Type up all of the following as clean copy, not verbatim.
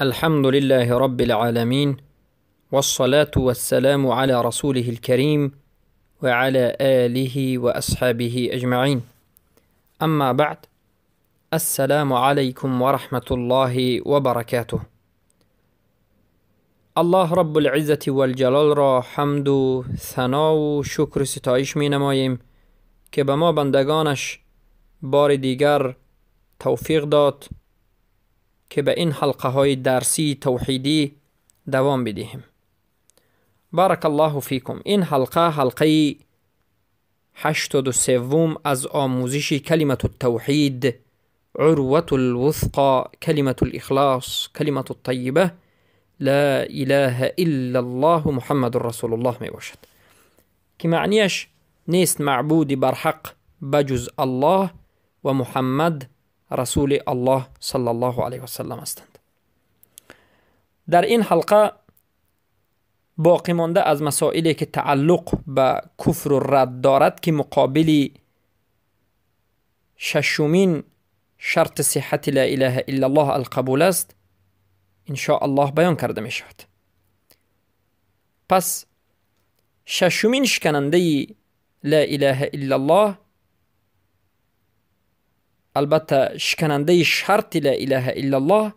الحمد لله رب العالمين، والصلاة والسلام على رسوله الكريم وعلى آله وأصحابه أجمعين. أما بعد، السلام عليكم ورحمة الله وبركاته. الله رب العزة والجلال را حمد و ثنا و شکر و ستایش می نماییم که به ما بندگانش بار دیگر توفیق داد که به این حلقه های درسی توحیدی دوام بدهیم. بارک الله فیکم. این حلقه حلقه 83 از آموزش کلمة التوحید، عروة الوثقى، کلمة الاخلاص، کلمة الطیبه، لا اله الا الله محمد رسول الله می باشد که معنیش نیست معبودی برحق بجز الله و محمد رسول الله صلی الله علیه و سلم هستند. در این حلقه باقی مانده از مسائلی که تعلق به کفر و رد دارد که مقابل ششمین شرط صحت لا اله الا الله القبول است، ان شاء الله بیان کرده می شود. پس ششمین شکننده لا اله الا الله، البته شکننده شرط لا اله الا الله،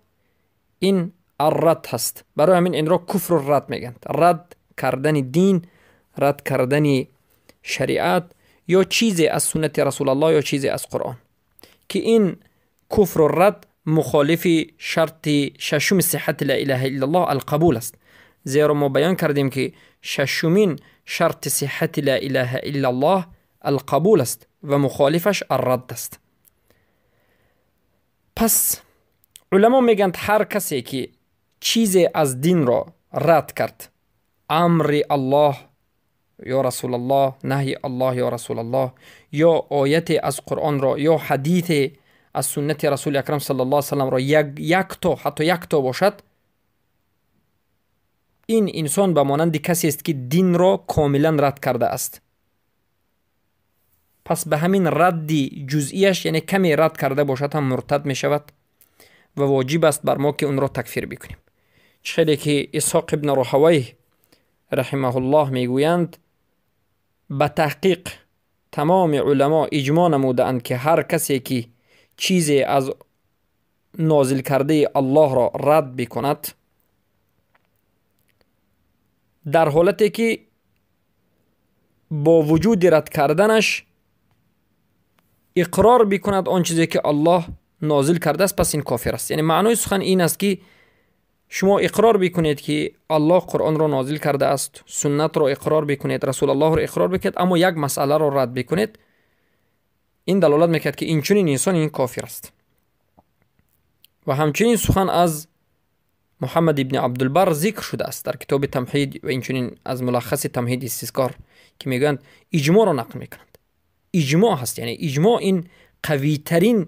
این الرد هست. برای همین این را کفر و رد میگن. رد کردن دین، رد کردن شریعت یا چیزی از سنت رسول الله یا چیزی از قرآن، که این کفر و رد مخالف شرط ششم صحت لا اله الا الله القبول است. زیرا ما بیان کردیم که ششمین شرط صحت لا اله الا الله القبول است و مخالفش الرد است. پس علما میگند هر کسی که چیزی از دین را رد کرد، امر الله یا رسول الله، نهی الله یا رسول الله، یا آیت از قرآن را یا حدیث از سنت رسول اکرم صلی الله علیه وسلم را یک تا حتی یک تا باشد، این انسان به مانند کسی است که دین را کاملا رد کرده است. پس به همین رد جزئیش، یعنی کمی رد کرده باشد، هم مرتد می شود و واجب است بر ما که اون را تکفیر بکنیم. خیلی که اسحاق ابن راهویه رحمه الله میگویند به تحقیق تمام علما اجماع نمودند که هر کسی که چیزی از نازل کرده الله را رد بکند، در حالتی که با وجود رد کردنش اقرار بکند آن چیزی که الله نازل کرده است، پس این کافر است. یعنی معنای سخن این است که شما اقرار بکنید که الله قرآن را نازل کرده است، سنت را اقرار بکنید، رسول الله را اقرار بکنید، اما یک مسئله را رد بکنید، این دلالت میکرد که این چنین انسان این کافر است. و همچنین سخن از محمد ابن عبدالبر ذکر شده است در کتاب تمهید و این چنین از ملخص تمهید استذکار که میگویند اجماع را نقل میکنند. اجماع هست، یعنی اجماع این قوی ترین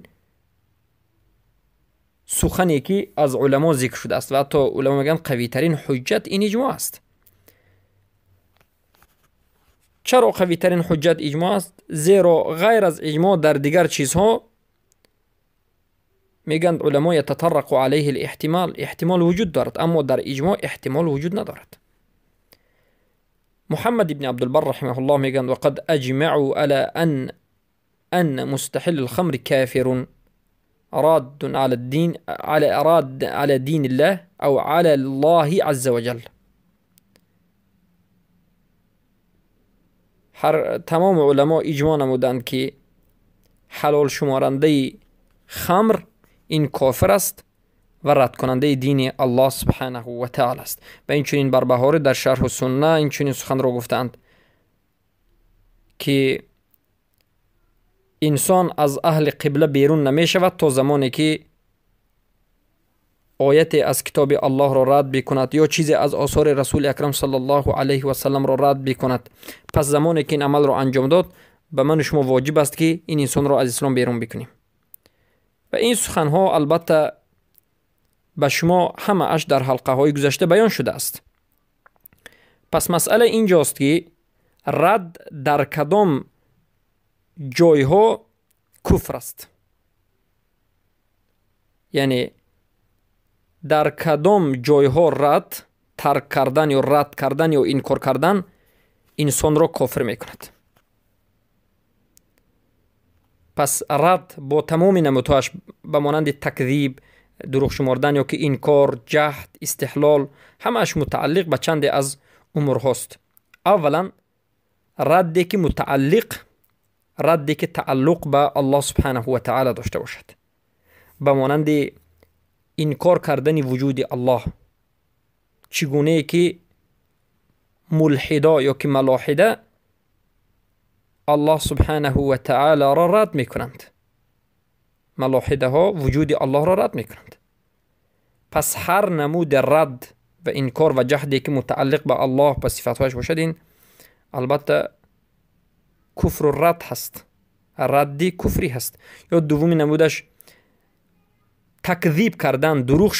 سخنی که از علما ذکر شده است و حتی علما میگن قوی ترین حجت این اجماع است. چرا قوی ترین حجت اجماع است؟ زیرا غیر از اجماع در دیگر چیزها میگن علما یتطرق علیه الاحتمال، احتمال وجود دارد، اما در اجماع احتمال وجود ندارد. محمد بن عبدالبر رحمه الله میگن وقد اجمعوا على ان مستحل الخمر كافر راد على الدين، على راد على دين الله او على الله عز وجل. هر تمام علما اجماع نمودند که حلال شمارنده خمر این کافر است و رد کننده دین الله سبحانه و تعالی است. و این چنین بربهاری در شرح سنه این چنین سخن را گفتند که انسان از اهل قبله بیرون نمی شود تا زمانی که آیت از کتاب الله را رد بکند یا چیزی از آثار رسول اکرم صلی الله علیه و سلم را رد بکند. پس زمانی که این عمل را انجام داد، به من و شما واجب است که این انسان را از اسلام بیرون بکنیم. و این سخنها البته به شما همه اش در حلقه های گذشته بیان شده است. پس مسئله اینجاست که رد در کدام جایها کفر است. یعنی Дар кадом ҷойҳо рад, тарк кардан ё рад кардан ё инкор кардан инсонро кофир мекунад? Пас рад бо тамоми намудҳояш ба монанди такзиб, дурӯғ шумордан ё ки инкор, ҷаҳд, истиҳлол, ҳамааш мутааллиқ ба чанде аз умурҳост. Аввалан, радде ки мутааллиқ, радде ки тааллуқ ба Аллоҳ субҳанаҳу ва таъала дошта бошад, ба монанди инкор кардани вуҷуди Аллоҳ, чӣ гунае ки мулҳидо ё ки малоҳида Аллоҳ субҳанаҳу ва таъаларо рад мекунанд. Малоҳидаҳо вуҷуди Аллоҳро рад мекунанд. Пас ҳар намуди рад ва инкор ва ҷаҳде ки мутааллиқ ба Аллоҳ, ба сифатҳояш бошад, ин албатта куфру рад ҳаст, радди куфрӣ ҳаст. Ё дуввуми намудаш такзиб кардан, дурӯғ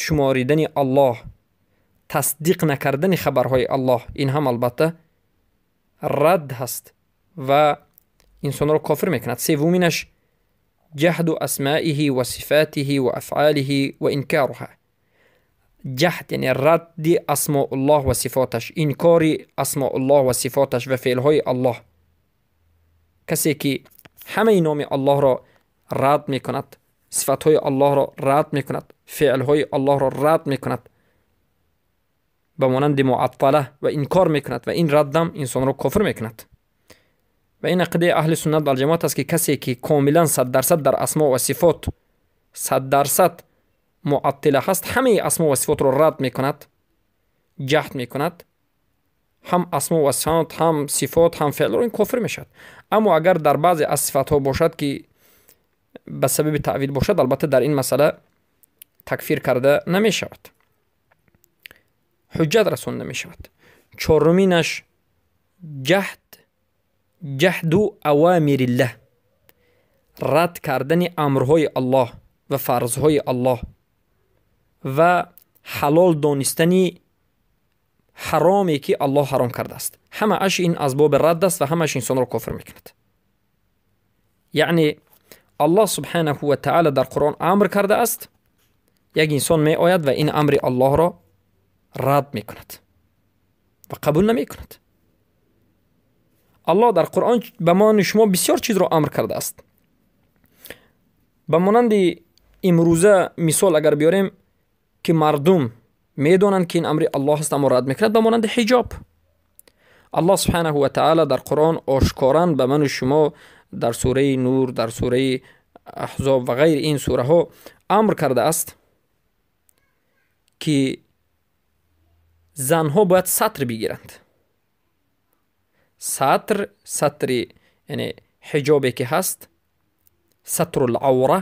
шуморидани Аллоҳ, тасдиқ накардани хабарҳои Аллоҳ, ин ҳам албатта рад ҳаст ва инсонро кофир мекунад. Севуминаш ҷаҳду асмаиҳи ва сифатиҳи ва афъалиҳи ва инкоруҳа. Ҷаҳд яъне радди асмоуллоҳ ва сифоташ, инкори асмоуллоҳ ва сифоташ ва феълҳои Аллоҳ. Касе ки ҳамаи номи Аллоҳро рад мекунад, сифатҳои Аллоҳро рад мекунад, феълҳои Аллоҳро рад мекунад, ба монанди муаттала ва инкор мекунад, ва ин раддам инсонро кофир мекунад. Ва ин ақидаи аҳли суннат валҷамоат аст, ки касе ки комилан 100% дар асмо ва сифот 100% муаттила ҳаст, ҳамаи асмо ва сифотро рад мекунад, ҷаҳд мекунад, ҳам асмо ва сифот, ҳам сифот, ҳам феълро, ин кофир мешавад. Аммо агар дар баъзе аз сифатҳо бошад ки ба сабаби таъвил бошад, албатта дар ин масъала такфир карда намешавад, ҳуҷҷат расонда мешавад. Чоруминаш ҷаҳд, ҷаҳду авамириллаҳ, рад кардани амрҳои Аллоҳ ва фарзҳои Аллоҳ ва ҳалол донистани ҳароме ки Аллоҳ ҳаром кардааст. Ҳамааш ин асбоби рад аст ва ҳамааш инсонро кофир мекунад. Яъне Аллоҳ субҳанаҳу ва таъала дар Қуръон амр кардааст, як инсон меояд ва ин амри Аллоҳро рад мекунад ва қабул намекунад. Аллоҳ дар Қуръон ба мо шумо бисёр чизро амр кардааст. Ба монанди имрӯза мисол агар биёрем ки мардум медонанд ки ин амри Аллоҳ аст, аммо рад мекунад, ба монанди ҳиҷоб. Аллоҳ субҳанаҳу ва таъала дар Қуръон ошкоран ба ману шумо дар сураи Нур, дар сураи Аҳзоб ва ғайри ин сураҳо амр кардааст ки занҳо бояд сатр бигиранд. Сатр, сатри яъне ҳиҷобе ки ҳаст, сатрул авра,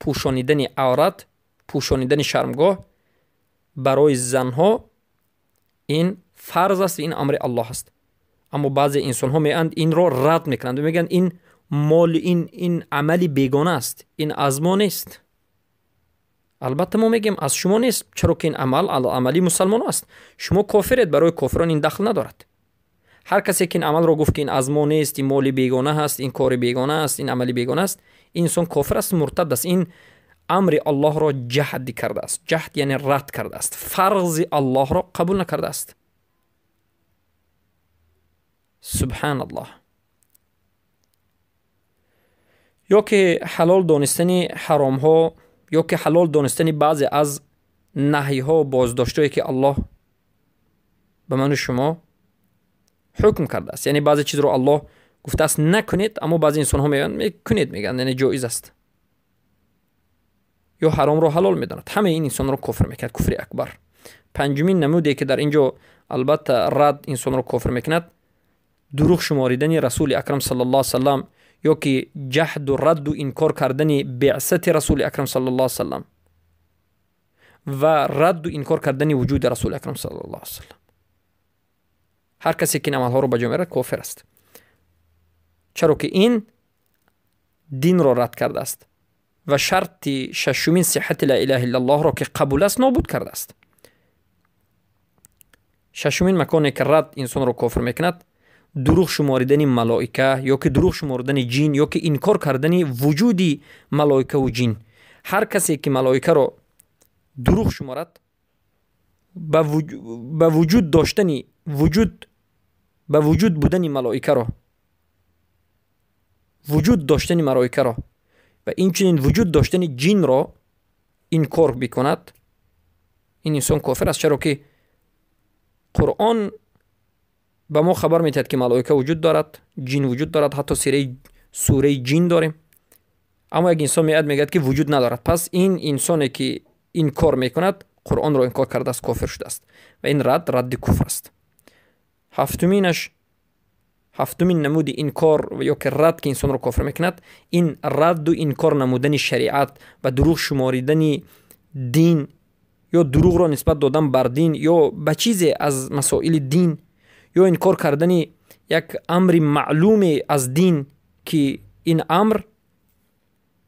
пӯшонидани аврат, пӯшонидани шармгоҳ барои занҳо ин фарз аст, ин амри Аллоҳ аст. Аммо баъзе инсонҳо меоянд инро рад мекунанд ва мегӯянд ин мол, ин амали бегона аст, ин аз мо нест. Албатта мо мегӯем аз шумо нест, чаро ки ин амал амали мусалмон аст. Шумо кофиред, барои кофирон ин дахл надорад. Ҳар касе ки ин амалро гуфт ки ин аз мо нест, ин моли бегона ҳаст, ин кори бегона аст, ин амали бегона аст, ин инсон кофир аст, муртад аст. Ин амри Аллоҳро ҷаҳд кардааст. Ҷаҳд яъне рад кардааст, фарзи Аллоҳро қабул накардааст. Субҳаналлоҳ. Ё ки ҳалол донистани ҳаромҳо, ё ки ҳалол донистани баъзе аз наҳйҳо, боздоштҳое ки Аллоҳ ба ману шумо ҳукм кардааст. Яъне баъзе чизро Аллоҳ гуфтааст накунед, аммо баъзе инсонҳо мегӯянд мекунед, мегӯянд яъне ҷоиз аст, ё ҳаромро ҳалол медонад. Ҳамаи ин инсонро кофир мекунад, куфри акбар. Панҷумин намуде ки дар ин ҷо албатта рад инсонро кофир мекунад, дурӯғ шуморидани расули акрам саллаллоҳу алайҳи васаллам ё ки ҷаҳду радду инкор кардани беъсати расули акрам саллаллоҳу алайҳи васаллам ва радду инкор кардани вуҷуди расули акрам саллаллоҳу алайҳи васаллам. Ҳар касе ки ин амалҳоро ба ҷо меорад кофир аст, чаро ки ин динро рад кардааст ва шарти шашумин сиҳати ла илаҳа иллаллоҳро ки қабул аст нобуд кардааст. Шашумин маконе ки рад инсонро кофир мекунад, дурӯғ шуморидани малоика ё ки дурӯғ шуморидани ҷин ё ки инкор кардани вуҷуди малоикаву ҷин. Ҳар касе ки малоикаро дурӯғ шуморад, ба вуҷуд доштани вуҷуд, ба вуҷуд будани малоикаро, вуҷуд доштани малоикаро ва инчунин вуҷуд доштани ҷинро инкор бикунад, ин инсон кофир аст. Чаро ки Қуръон ба мо хабар медиҳад, ки малоика вуҷуд дорад, ҷин вуҷуд дорад, ҳатто сураи ҷин дорем. Аммо як инсон меояд, мегӯяд, ки вуҷуд надорад. Пас ин инсоне ки инкор мекунад, Қуръонро инкор кардааст, кофир шудааст ва ин рад радди куфр аст. Ҳафтуминаш, ҳафтумин намуди инкор ё ки рад, ки инсонро кофир мекунад, ин радду инкор намудани шариат ва дурӯғ шуморидани дин ё дурӯғро нисбат додан бар дин ё ба чизе аз масоили дин ё инкор кардани як амри маълуме аз дин, ки ин амр,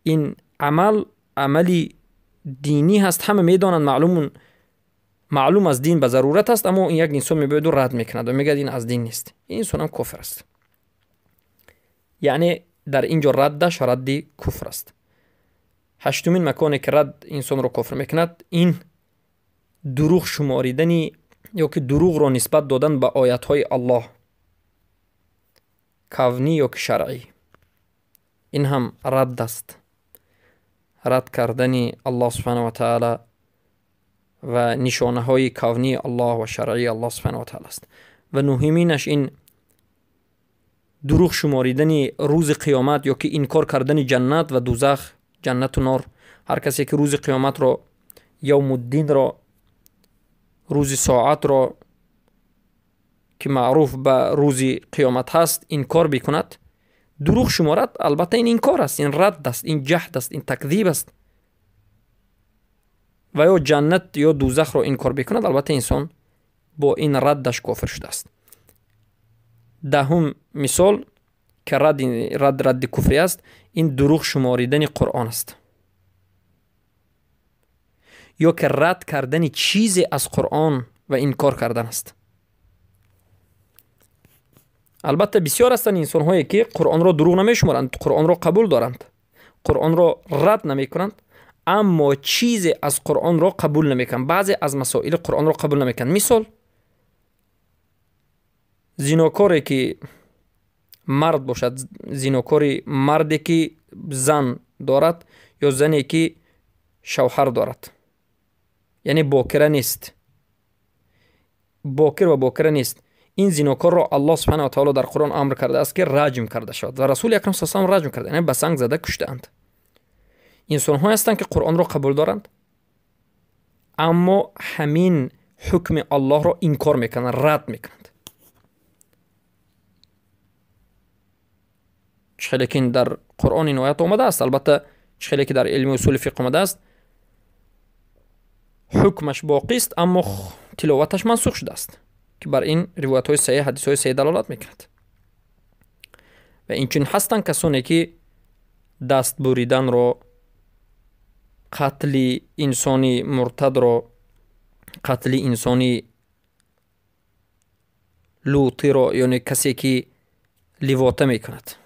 ин амал амали динӣ ҳаст, ҳама медонанд, маълум аз дин ба зарурат аст, аммо ин як инсон мебиёяду рад мекунад ва мегӯяд, ин аз дин нест. Ин инсонам кофир аст. Яъне дар ин ҷо раддаш радди куфр аст. Ҳаштумин маконе, ки рад инсонро кофир мекунад, ин дурӯғ шуморидани ё ки дурӯғро нисбат додан ба оятҳои Аллоҳ, кавнӣ ё ки шаръӣ. Ин ҳам радд аст. Рад кардани Аллоҳ субҳанаҳу ва таъала ва нишонаҳои кавнии Аллоҳ ва шаръии Аллоҳ субҳанаҳу ва таъала аст. Ва нуҳиминаш ин дурӯғ шуморидани рӯзи қиёмат ё ки инкор кардани ҷаннат ва дузах, ҷаннату нор. Ҳар касе ки рӯзи қиёматро, явмуддинро, рӯзи соатро, ки маъруф ба рӯзи қиёмат ҳаст, инкор бикунад, дурӯғ шуморад, албатта ин инкор аст, ин радд аст, ин ҷаҳд аст, ин такзиб аст. Ва ё ҷаннат ё дузахро инкор бикунад, албатта инсон бо ин раддаш кофир шудааст. Даҳум мисол, ки рад радди куфрӣ аст, ин дурӯғ шуморидани Қуръон аст ё ки рад кардани чизе аз Қуръон ва инкор кардан аст. Албатта бисёр ҳастанд инсонҳое, ки Қуръонро дурӯғ намешуморанд, Қуръонро қабул доранд, Қуръонро рад намекунанд, аммо чизе аз Қуръонро қабул намекунанд, баъзе аз масоили Қуръонро қабул намекунанд. Мисол, зинокоре ки мард бошад, зинокори марде ки зан дорад ё зане ки шавҳар дорад, яъне бокира нест, бокир ва бокира нест, ин зинокорро Аллоҳ субҳанаҳу ва таъоло дар Қуръон амр кардааст, ки раҷм карда шавад ва Расули акрам саллаллоҳу алайҳи васаллам раҷм карда, яъне ба санг зада куштаанд. Инсонҳое ҳастанд, ки Қуръонро қабул доранд, аммо ҳамин ҳукми Аллоҳро инкор мекунанд, рад мекунанд. Чӣ хеле ки дар Қуръон ин оят омадааст, албатта чӣ хеле ки дар илми усули фиқҳ омадааст, ҳукмаш боқист, аммо тиловаташ мансух шудааст, ки бар ин ривоятҳои саҳеҳ, ҳадисҳои саҳеҳ далолат мекунад. Ва инчунин ҳастанд касоне, ки даст буриданро, қатли инсони муртадро, қатли инсони лутиро, яъне касе ки ливота мекунад,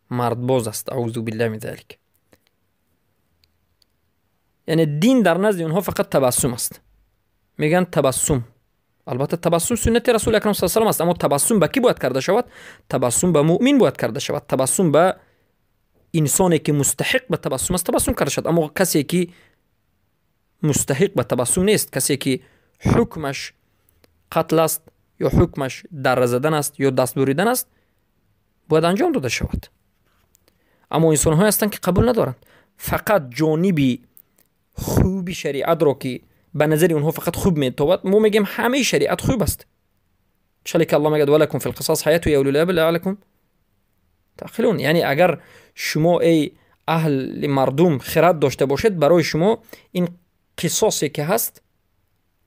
мардбоз аст, аузу биллаҳи мин залик. Яъне дин дар назди онҳо фақат табассум аст. Мегӯянд табассум. Албатта табассум суннати Расули акрам саллаллоҳу алайҳи васаллам аст, аммо табассум ба кӣ бояд карда шавад? Табассум ба муъмин бояд карда шавад. Табассум ба инсоне ки мустаҳиқ ба табассум аст, табассум карда шавад. Аммо касе ки мустаҳиқ ба табассум нест, касе ки ҳукмаш қатл аст ё ҳукмаш дарра задан аст ё даст буридан аст, бояд анҷом дода шавад. Аммо инсонҳое ҳастанд, ки қабул надоранд, фақат ҷониби хуби шариатро, ки ба назари онҳо фақат хуб метобад. Мо мегӯем, ҳамаи шариат хуб аст. Чале ки Аллоҳ мегӯяд: валакум фил қисос ҳаяту я улил албоб лааллакум таъқилун. Яъне агар шумо, эй аҳли мардум, хирад дошта бошед, барои шумо ин қисосе ки ҳаст,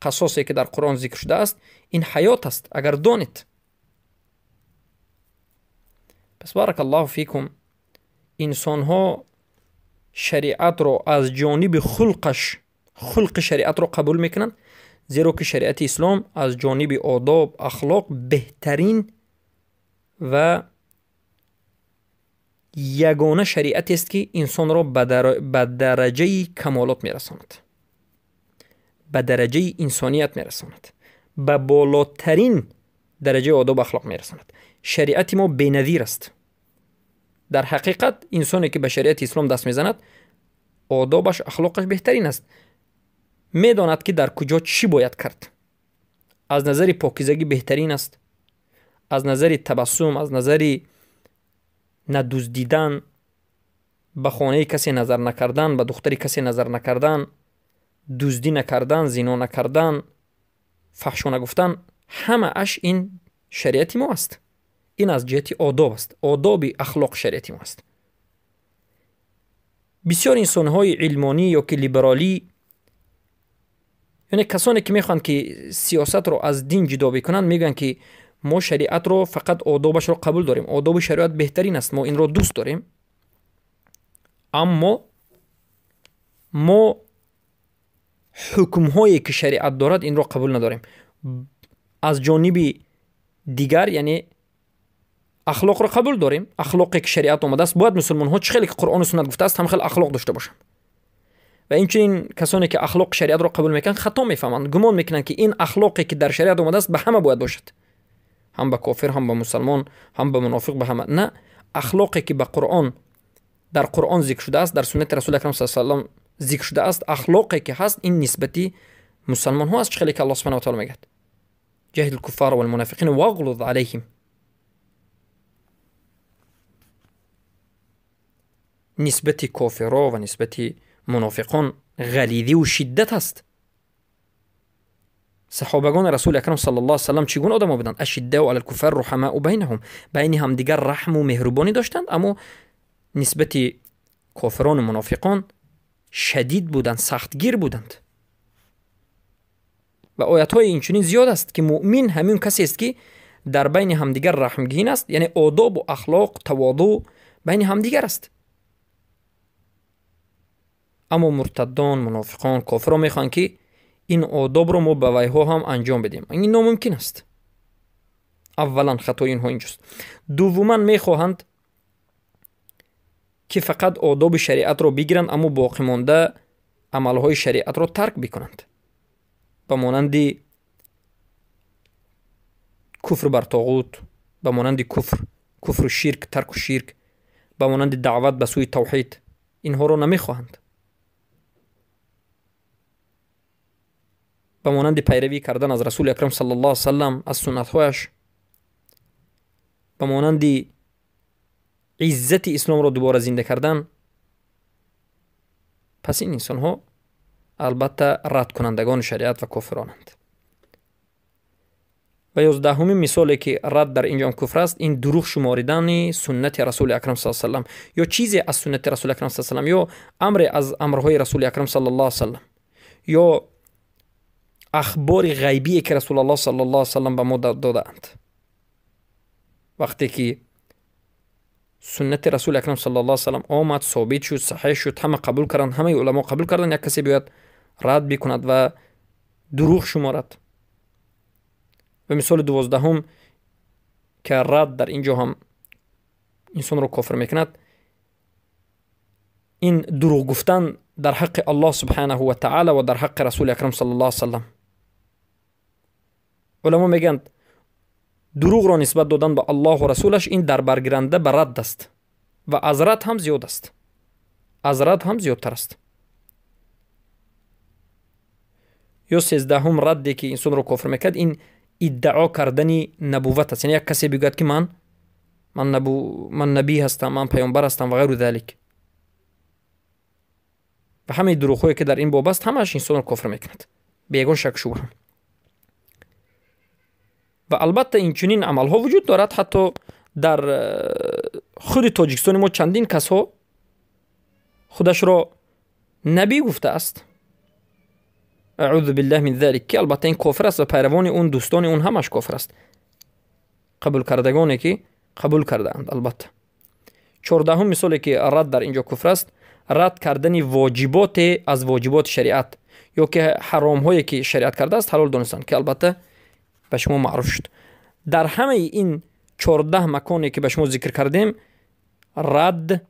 қасосе ки дар Қуръон зикр шудааст, ин ҳаёт аст, агар донед. Пас баракаллоҳу фикум, инсонҳо шариатро аз ҷониби хулқаш, хулқи шариатро қабул мекунанд, зеро ки шариати ислом аз ҷониби одоб, ахлоқ беҳтарин ва ягона шариатест, ки инсонро ба дараҷаи камолот мерасонад. ба дараҷаи инсоният мерасонад, ба болотарин дараҷаи одоб ахлоқ мерасонад. Шариати мо беназир аст. Дар ҳақиқат инсоне ки ба шариати ислом даст мезанад, одобаш, ахлоқаш беҳтарин аст. Медонад ки дар куҷо чӣ бояд кард. Аз назари покизагӣ беҳтарин аст, аз назари табассум, аз назари надуздидан, ба хонаи касе назар накардан, ба духтари касе назар накардан, дуздӣ накардан, зино накардан, фаҳшо нагуфтан, ҳамааш ин шариати мо аст. Ин аз ҷиҳати одоб аст. Одоби ахлоқ шариати мо аст. Бисёр инсонҳои илмонӣ ё ки либералӣ, яъне касоне ки мехоҳанд ки сиёсатро аз дин ҷудо бикунанд, мегӯянд ки мо шариатро фақат одобашро қабул дорем, одоби шариат беҳтарин аст, мо инро дӯст дорем, аммо мо ҳукмҳое ки шариат дорад инро қабул надорем. Аз ҷониби дигар, яъне ахлоқро қабул дорем, ахлоқе ки шариат омадааст, бояд мусулмонҳо чӣ хеле ки Қуръону суннат гуфтааст, ҳам хеле ахлоқ дошта бошанд. Ва инчунин касоне ки ахлоқи шариатро қабул мекунанд, хато мефаҳманд, гумон мекунанд ки ин ахлоқе ки дар шариат омадааст ба ҳама бояд бошад, ҳам ба кофир, ҳам ба мусалмон, ҳам ба мунофиқ, ба ҳама. На, ахлоқе ки ба Қуръон, дар Қуръон зикр шудааст, дар суннати Расули Акрам саллаллоҳу алайҳи васаллам зикр шудааст, ахлоқе ки ҳаст ин нисбати мусалмонҳо аст, чӣ хеле ки Аллоҳ субҳанаҳу ва таъоло мегӯяд: ҷаҳидул куффара вал мунофиқина вағлуз алайҳим. Нисбати кофиро ва нисбати мунофиқон ғализӣ шиддат аст. Саҳобагони Расули Акрам саллаллоҳу алайҳи васаллам чӣ гуна одамо буданд? Ашиддау алал куффар руҳамау байнаҳум, байни ҳамдигар раҳму меҳрубонӣ доштанд, аммо нисбати кофирону мунофиқон шадид буданд, сахтгир буданд. Ва оятҳои инчунин зиёд аст ки муъмин ҳамин касест ки дар байни ҳамдигар раҳмгин аст, яъне одобу ахлоқ, таводӯ байни ҳамдигар аст. Аммо муртаддон, мунофиқон, кофирон мехоҳанд ки ин одобро мо ба вайҳо ҳам анҷом бидем. Ин номумкин аст. Аввалан хатои инҳо инҷост. Дуввуман мехоҳанд ки фақат одоби шариатро бигиранд, аммо боқимонда амалҳои шариатро тарк бикунанд, ба монанди куфр бар тоғут, ба монанди куфр, куфру ширк, тарку ширк, ба монанди даъват ба сӯи тавҳид. Инҳоро намехоҳанд. Ба монанди пайравӣ кардан аз Расули Акрам саллаллоҳу алайҳи васаллам, аз суннатҳояш, ба монанди иззати исломро дубора зинда кардан. Пас ин инсонҳо албатта радкунандагони шариат ва кофиронанд. Ва 11-умин мисоле ки рад дар инҷо куфр аст, ин дурӯғ шуморидани суннати Расули Акрам саллаллоҳу алайҳи васаллам ё чизе аз суннати Расули Акрам саллаллоҳу алайҳи васаллам ё амре аз амрҳои Расули Акрам саллаллоҳу алайҳи васаллам ё ахбори ғайбие ки Расулаллоҳ саллаллоҳу алайҳи васаллам ба мо додаанд. Вақте ки суннати Расули Акрам саллаллоҳу алайҳи васаллам омад, собит шуд, саҳеҳ шуд, ҳама қабул карданд, ҳамаи уламо қабул карданд, як касе биёяд рад бикунад ва дурӯғ шуморад. Ва мисоли 12-ум ки рад дар инҷо ҳам инсонро кофир мекунад, ин дурӯғ гуфтан дар ҳаққи Аллоҳ субҳанаҳу ва таъала ва дар ҳаққи Расули Акрам саллаллоҳу алайҳи васаллам. Уламо мегӯянд дурӯғро нисбат додан ба Аллоҳу расулаш ин дарбаргиранда ба радд аст ва аз рад ҳам зиёд аст, аз рад ҳам зиёдтар аст. Ё 13-ум радде ки инсонро кофир мекард, ин иддао кардани набувват аст. Яъне як касе бигӯяд ки ман набӣ ҳастам, ман паёмбар ҳастам ва ғайру залик. Ва ҳамаи дурӯғҳое ки дар ин боб аст, ҳамааш инсонро кофир мекунад бе ягон шак шубҳа. Ва албатта инчунин амалҳо вуҷуд дорад. Ҳатто дар худи Тоҷикистони мо чандин касҳо худашро набӣ гуфтааст. Аъузу биллаҳ мин залик, ки албатта ин кофир аст ва пайравони он, дӯстони он ҳамаш кофир аст, қабулкардагоне ки қабул кардаанд. Албатта 14-ум мисоле ки рад дар инҷо куфр аст, рад кардани воҷиботе аз воҷиботи шариат ё ки ҳаромҳое ки шариат кардааст ҳалол донистанд, ки албатта ба шумо маъруф шуд. Дар ҳамаи ин 14 маконе ки ба шумо зикр кардем, рад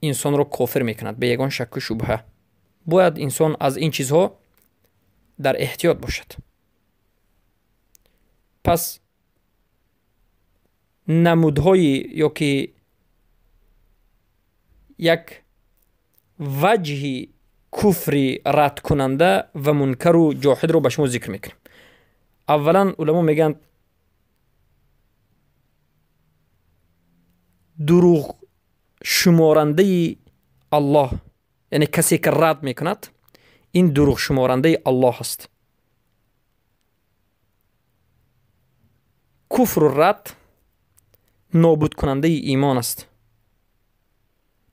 инсонро кофир мекунад бе ягон шакку шубҳа, Бояд инсон аз ин чизҳо дар эҳтиёт бошад. Пас намудҳои ё ки як ваҷҳи куфри радкунанда ва мункару ҷоҳидро ба шумо зикр мекунем. Аввалан уламо мегӯянд дурӯғ шуморандаи Аллоҳ, яъне касе ки рад мекунад, ин дурӯғ шуморандаи Аллоҳ аст. Куфру рад нобудкунандаи имон аст.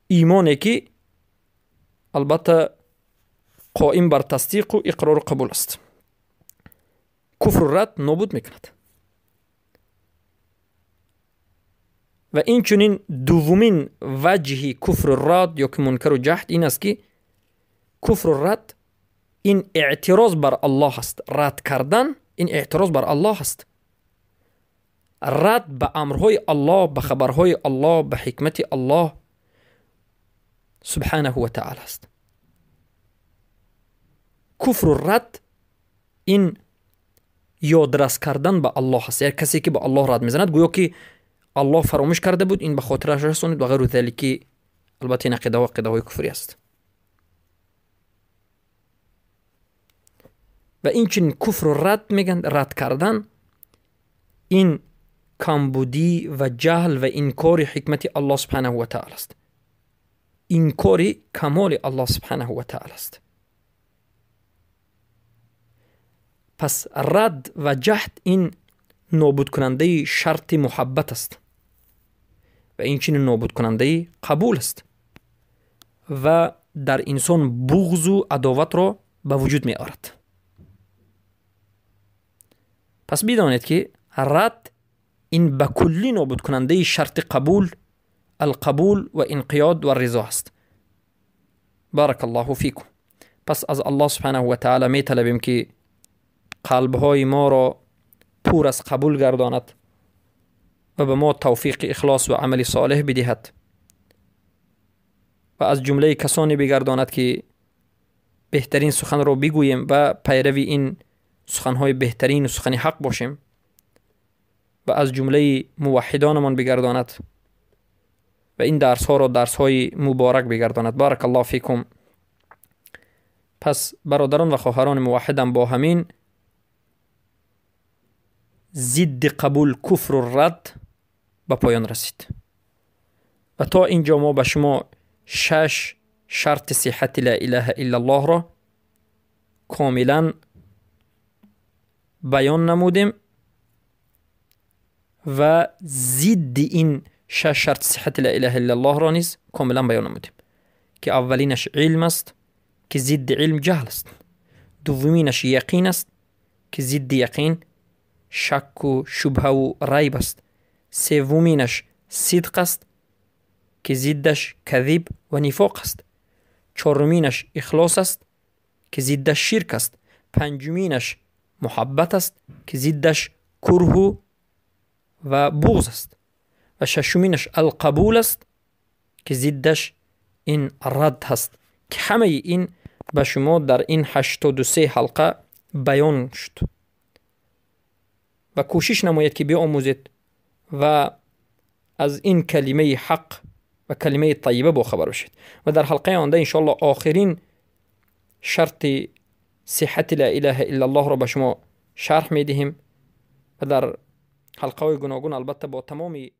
Имоне ки албатта қоим бар тасдиқу иқрору қабул аст. Куфру рад нобуд мекунад. Ва инчунин дуввумин ваҷҳи куфру рад ё ки мункару ҷаҳд ин аст ки куфру рад ин эътироз бар Аллоҳ аст. Рад кардан ин эътироз бар Аллоҳ аст. Рад ба амрҳои Аллоҳ, ба хабарҳои Аллоҳ, ба ҳикмати Аллоҳ субҳанаҳу ва таъала аст. Куфру рад ин ёдрас кардан ба Аллоҳ аст. Яъне касе ки ба Аллоҳ рад мезанад, гӯё ки Аллоҳ фаромӯш карда буд, ин ба хотираш расонид ва ғайру залик, ки албатта ин ақидаҳо ақидаҳои куфрӣ аст. Ва инчунин куфру рад мегӯянд, рад кардан ин камбудӣ ва ҷаҳл ва инкори ҳикмати Аллоҳ субҳанаҳу ва таъала аст. Инкори камоли Аллоҳ субҳанаҳу ва таъала аст. Пас рад ва ҷаҳд ин нобудкунандаи шарти муҳаббат аст ва инчунин нобудкунандаи қабул аст ва дар инсон буғзу адоватро ба вуҷуд меорад. Пас бидонед ки рад ин ба куллӣ нобудкунандаи шарти қабул, алқабул ва инқиёд ва ризо аст. Баракаллоҳу фикум. Пас аз Аллоҳ субҳанаҳу ва таъала металабем ки қалбҳои моро пур аз қабул гардонад ва ба мо тавфиқи ихлос ва амали солеҳ бидиҳад ва аз ҷумлаи касоне бигардонад ки беҳтарин суханро бигӯем ва пайрави ин суханҳои беҳтарину сухани ҳақ бошем ва аз ҷумлаи муваҳҳидонамон бигардонад ва ин дарсҳоро дарсҳои муборак бигардонад. Баракаллоҳу фикум. Пас бародарон ва хоҳарони муваҳҳидам, бо ҳамин зидди қабул куфру рад ба поён расид. Ва то ин ҷо мо ба шумо 6 шарти сиҳати ла илаҳа иллаллоҳро комилан баён намудем ва зидди ин 6 шарти сиҳати ла илаҳа иллаллоҳро низ комилан баён намудем, ки аввалинаш илм аст, ки зидди илм ҷаҳл аст, дуввуминаш яқин аст, ки зидди яқин шакку шубҳаву райб аст, севуминаш сидқ аст, ки зиддаш казиб ва нифоқ аст, чоруминаш ихлос аст, ки зиддаш ширк аст, панҷуминаш муҳаббат аст, ки зиддаш курҳу ва буғз аст ва шашуминаш алқабул аст, ки зиддаш ин рад ҳаст, ки ҳамаи ин ба шумо дар ин 83 ҳалқа баён шуд. Ва кӯшиш намоед ки биомӯзед ва аз ин калимаи ҳақ ва калимаи тайиба бохабар бошед. Ва дар ҳалқаи оянда иншоаллоҳ охирин шарти сиҳати ла илаҳа иллаллоҳро ба шумо шарҳ медиҳем ва дар ҳалқаҳои гуногун албатта бо тамоми